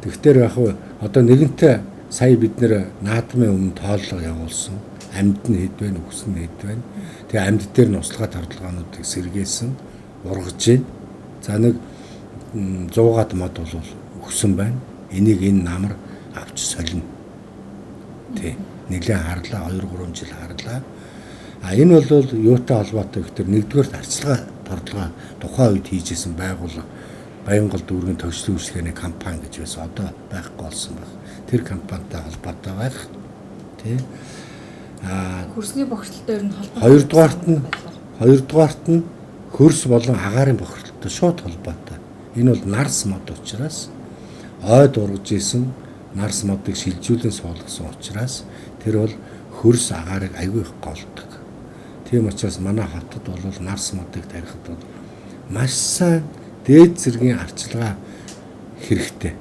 Тэгэхээр яг одоо нэгэнтээ сая бид нэр наадмын өмнө тооллого явуулсан. Амьд нь хэд байна, үхсэн нь хэд байна. Тэгээ амьд дээр нь услага тордолгоонуудыг сэргээсэн, ургаж байна. За нэг 100-аад мод бол өгсөн байна. Энийг энэ намар авч солино. Тий. Нэлээд харлаа, 2 3 жил харлаа. А энэ бол юутай холбоотой гэхээр нэгдүгээр арчилгаа тордолгоо тухайн үед хийжсэн байгууллага Баянгол дүүргийн төгслийн үйлчилгээний компани гэж байсан. Одоо байхгүй болсон байх. Тэр компанитай холбоотой байх. Тий. А хөрсний бохирдолтой ер нь холбоотой. Хоёрдугаарт нь хөрс болон агаарын бохирдолтой шууд холбоотой. Энэ бол нарс мод учраас ойд ургаж исэн нарс модыг шилжүүлэн суулгасан учраас тэр бол хөрс агаарыг аягүй их голдог. Тийм учраас манай хотод бол нарс модыг тарихад бол маш сайн дээд зэргийн арчилгаа хэрэгтэй.